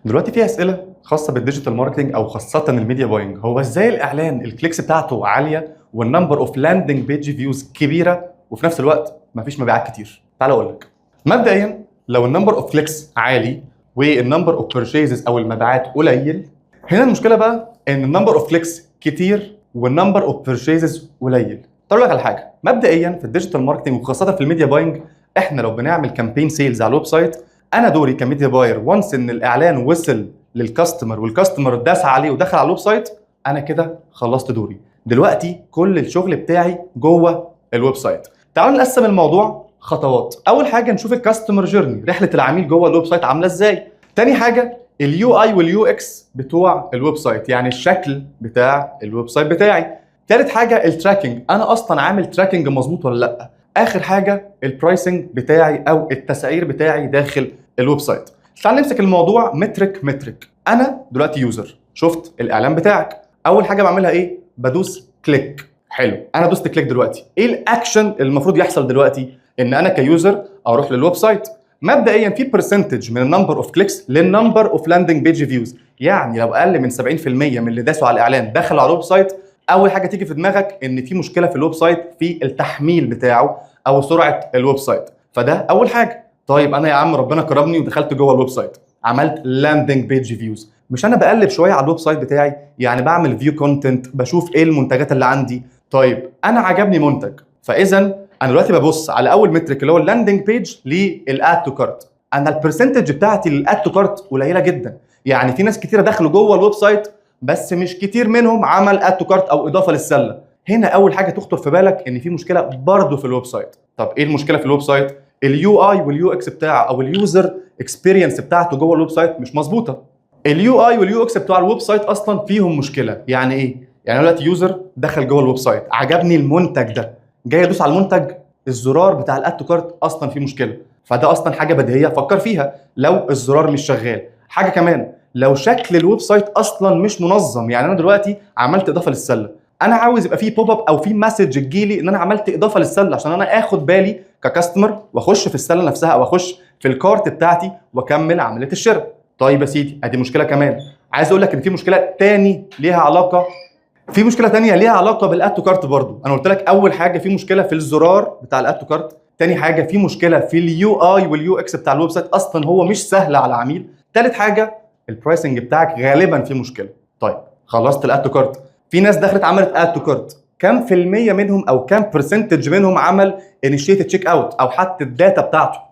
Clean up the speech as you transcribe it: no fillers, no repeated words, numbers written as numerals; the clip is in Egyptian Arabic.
دلوقتي في اسئلة خاصة بال digital marketing او خاصة ال media buying، هو ازاي الاعلان ال clicks بتاعته عالية وال number of landing page views كبيرة وفي نفس الوقت مفيش مبيعات كتير؟ تعال اقول لك. مبدئيا لو ال number of clicks عالي وال number of purchases او المبيعات قليل، هنا المشكلة بقى ان ال number of clicks كتير وال number of purchases قليل. اقول لك على حاجه، مبدئيا في ال digital marketing وخاصة في ال media buying، احنا لو بنعمل campaign sales على ال website، انا دوري ك media buyer once ان الاعلان وصل لل customer وال customer داس عليه ودخل على ال website، انا كده خلصت دوري. دلوقتي كل الشغل بتاعي جوه ال website. تعالوا نقسم الموضوع خطوات. اول حاجة نشوف ال customer journey، رحله العميل جوه ال website عامله ازاي. تاني حاجة ال UI وال UX بتوع ال website، يعني الشكل بتاع ال website بتاعي. تالت حاجة ال tracking، انا اصلا عامل tracking مظبوط ولا لا. اخر حاجة ال pricing بتاعي او التسعير بتاعي داخل ال website. تعال نمسك الموضوع metric metric. انا دلوقتي user شفت الاعلان بتاعك، اول حاجة بعملها ايه؟ بدوس click. حلو، انا دوست click، دلوقتي ايه الاكشن اللي المفروض يحصل دلوقتي؟ ان انا ك user اروح لل website. مبدئيا في percentage من ال number of clicks لل number of landing page views، يعني لو اقل من 70% من اللي داسوا على الاعلان دخلوا على ال website، اول حاجة تيجي في دماغك ان في مشكلة في ال website، في التحميل بتاعه او سرعة ال website. فده اول حاجه. طيب انا يا عم ربنا كرمني ودخلت جوه ال website، عملت landing page views، مش انا بقلب شوية على ال website بتاعي؟ يعني بعمل view content، بشوف ايه المنتجات اللي عندي. طيب انا عجبني منتج، فاذا انا دلوقتي ببص على اول metric اللي هو ال landing page لل add to cart. انا ال percentage بتاعتي لل add to cart قليله جدا، يعني في ناس كتيرة دخلوا جوه ال website بس مش كتير منهم عمل add to cart او اضافه للسله. هنا اول حاجة تخطر في بالك ان في مشكلة برضه في ال website. طب ايه المشكلة في ال website؟ ال UI وال UX بتاعه او ال user experience بتاعته جوه ال website مش مظبوطه. ال UI وال UX بتوع ال website اصلا فيهم مشكله. يعني ايه؟ يعني أنا دلوقتي user دخل جوه ال website، عجبني المنتج ده، جاي ادوس على المنتج، الزرار بتاع ال add to cart اصلا فيه مشكله. فده اصلا حاجة بديهية فكر فيها لو الزرار مش شغال. حاجة كمان، لو شكل ال website اصلا مش منظم. يعني انا دلوقتي عملت اضافه للسله، انا عاوز يبقى فيه pop up او فيه message تجيلي ان انا عملت اضافه للسله، عشان انا اخد بالي ك customer واخش في السلة نفسها او اخش في ال cart بتاعتي واكمل عملية الشراء. طيب يا سيدي، ادي مشكلة كمان. عايز اقول لك ان في مشكلة تاني ليها علاقة، في مشكلة تانية ليها علاقة بال add to cart برضو. انا قلت لك اول حاجة في مشكلة في الزرار بتاع ال add to cart، تاني حاجة في مشكلة في ال UI وال UX بتاع ال website، اصلا هو مش سهل على العميل. تالت حاجة ال pricing بتاعك غالبا في مشكله. طيب خلصت ال add to cart، في ناس دخلت عملت add to cart، كم في المية منهم او كم percentage منهم عمل initiate checkout او حط ال data بتاعته؟